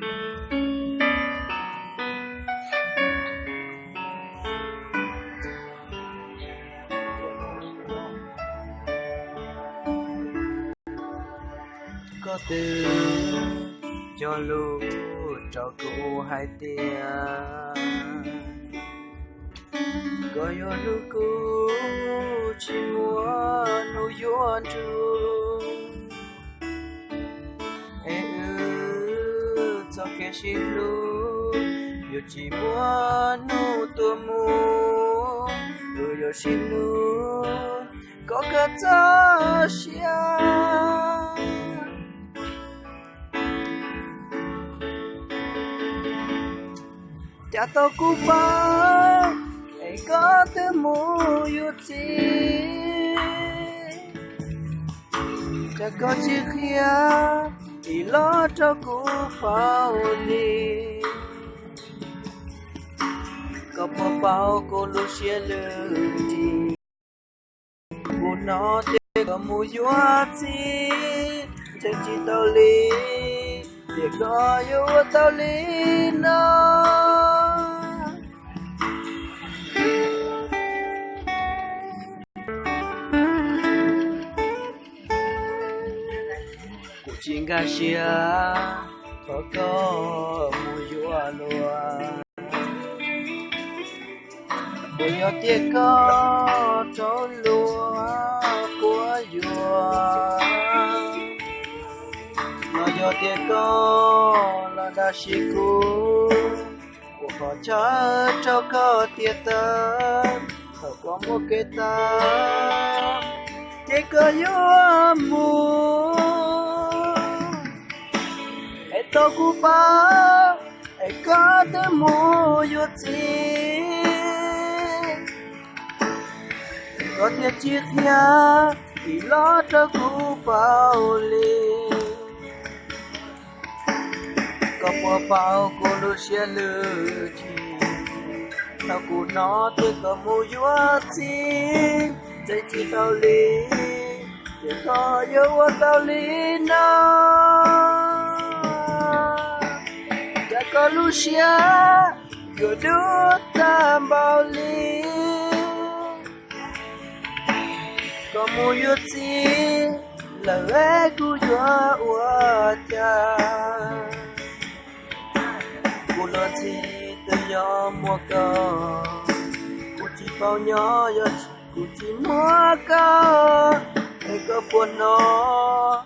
Koj twb cog lus rau kuv hais tias koj yuav hlub kuv tsis muaj hnub yuav nrug. Es wb txoj kev sib hlub yuav tsis muaj hnub tuag mus, wb yuav sib hlub kom kawg txoj sia. Cas tau kuv paub es koj twb mus yuav txiv, cas koj tsis qhia ib los rau kuv paub li? Koj puas paub kuv lub siab lwj ris? Kuv hnov tias koj mus yuav txiv, tseem tsis tau li, tias koj yuav ua tau li no. Kuv tsis nkag siab, thov koj mus yuav luag. Puas yog tias koj rov luag quab yuam? Los yog tias koj los dag sim kuv, kuv qhov chaw rau koj tiag tag, thaum koj muaj kev tag, ces koj yuav mus. Es tau kuv paub es koj twb mus yuav txiv, koj thiaj tsis qhia ib los rau kuv paub li. Koj puas paub kuv lub siab lwj ris? Thaum kuv hnov tias koj mus yuav txiv, tseem tsis tau li, ces koj yuav ua tau li no. Cas koj lub siab yuav dub tag npaum li? Koj mus yuav txiv lawm es kuv yuav ua cas? Kuv luag ntxhi twb yog muaj koj, kuv tsis paub nyob yog kuv tsis muaj koj, es koj puas hnov